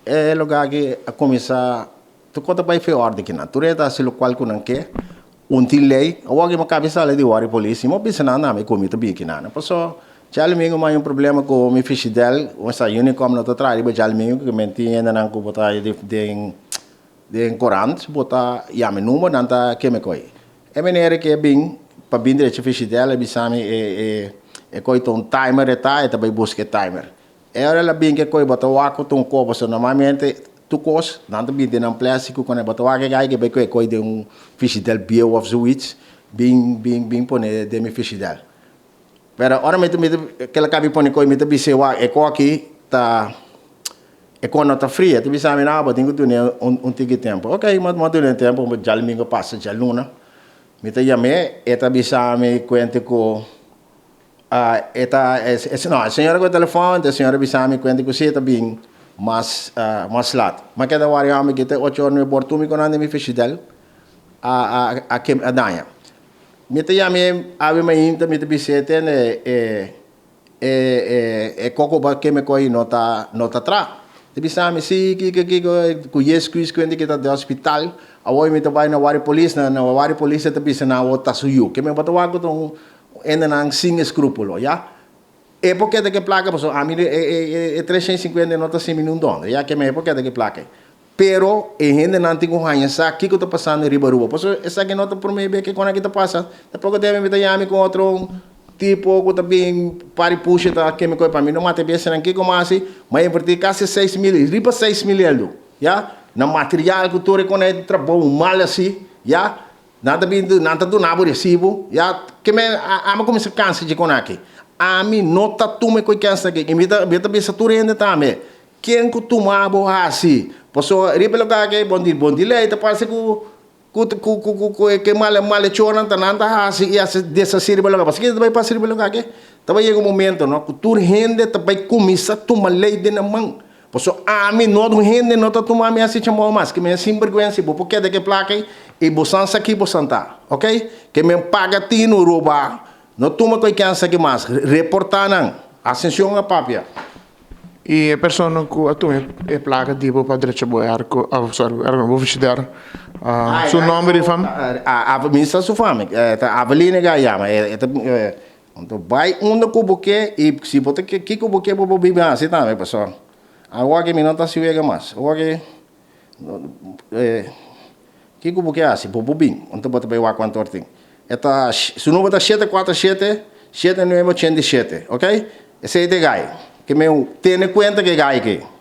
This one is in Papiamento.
E lugá aki a kuminsá tur kos ta bai fe òrdi kinan. Tur e ta hasi lokual ku nan ke. Un tin lei. Awor aki mi kabi sali di wòrdu polis i mi a bisa nan ami ku mi ta bin kinan. Paso djalumingu mi a haña un problema ku mi fishidèl. Un sa Unicom no ta traha riba djalumingu ku mi tin hendenan ku bo ta haña den den korant bo ta yama e number nan ta keme koe. E manera ku e bin pa bin drecha fishidèl a bisa mi e e koe ta un timer e ta e ta bai buska e timer. E ora el a bin ke koe bo ta wak ku ta un kopo so normalmente tur kos nan ta bin den nan plastic ku bo ta wak e gai ke bai koe koe den un fishidèl bieu of zoiets bin bin bin pone den mi fishidèl. Pero ora mi ta mi ta kel a kabi pone koe mi ta bis'é wak e koe aki ta e koe no ta fria. E ta bisa mi no bo tin ku dun'é un un tiki tempu. Ok mi a dun'é tempu djalumingu pasa djaluna mi ta yam'é e ta bisa mi kuente ku E ta, no, e señora ku e telefòn, e señora bisa mi kuenta ku si e ta bin mas mas lat. Mi a keda wari hòmber ki te ocho or nuebe or tur mi konan den mi fishidèl a a a kem a daña. Mi ta yama e awe mainta mi ta bis'é tende e e e e koko bo a keme ku ahi no ta no ta tra. Ta bisa mi si kiko kiko ku yes kuis kuenta ki ta den hospital awor mi ta bai na wari polis na na wari polis e ta bisa nan awor ta su yu. Ke mi bo ta wak ku ta un Hendenan sin escrúpulo, ya. E por keda ke placa pasobra ami e 350 no ta simi nun dònder, ya. Keme e por keda ke placa ei. Pero e hendenan tin ku haña sa kiko ta pasando riba Aruba. Pasobra esaki no ta prome bes ke kon aki ta pasa. Tampoco debe mi ta yami ku otro tipo ku ta bin pari pusha ta keme koe pa mi no mata e bestianan. Kiko mas hasi? Mi a inverti kasi 6000, riba 6000 eldo, ya, na material ku tur e kon ei trabou mal hasi, ya. Nan ta bin, nan ta duna bo resibo, ya ke me ami a kuminsá kansa dje kon aki. Ami no ta tuma e koi kèns aki. I mi ta mi ta bisa tur hende tambe, ken ku tuma bo hasi. Pasobra riba e lugá aki bon di bon di lei ta parse ku ku ku ku ku e ke mal malechornan ta nan ta hasi i hasi deshasí riba e lugá. Pasobra kiko ta bai pasa riba e lugá aki? Ta bai yega un momento no ku tur hende ta bai kuminsá tuma lei den nan man. Paso ami no un hende no ta tuma mi hasi chambao mas ke mi a sinberguensa i bo por keda ke plaka ei i bo san sa ki bo san ta ok ke mi paga tinu roba no tuma koe kensa aki mas reporta nan Ascension a papia. I e persona ku a tuma e plaka di bo pa drecha bo erko oh sorry bo erko no bo fishidèr su nomber di fam? Mi sa su fam ta Aveline ga yama e ta Anto bai unda ku bo ke i si bo ta ke kiko bo ke bo por biba hasi tambe pasobra awor aki mi no ta hasi wega mas awor aki kiko bo ke hasi bo por bin anto bo ta bai wak kuantu or tin e ta su number ta shete kuater shete shete nuebe ochenta i shete ok esei ta e gai ke mi tene kuenta ku e gai aki.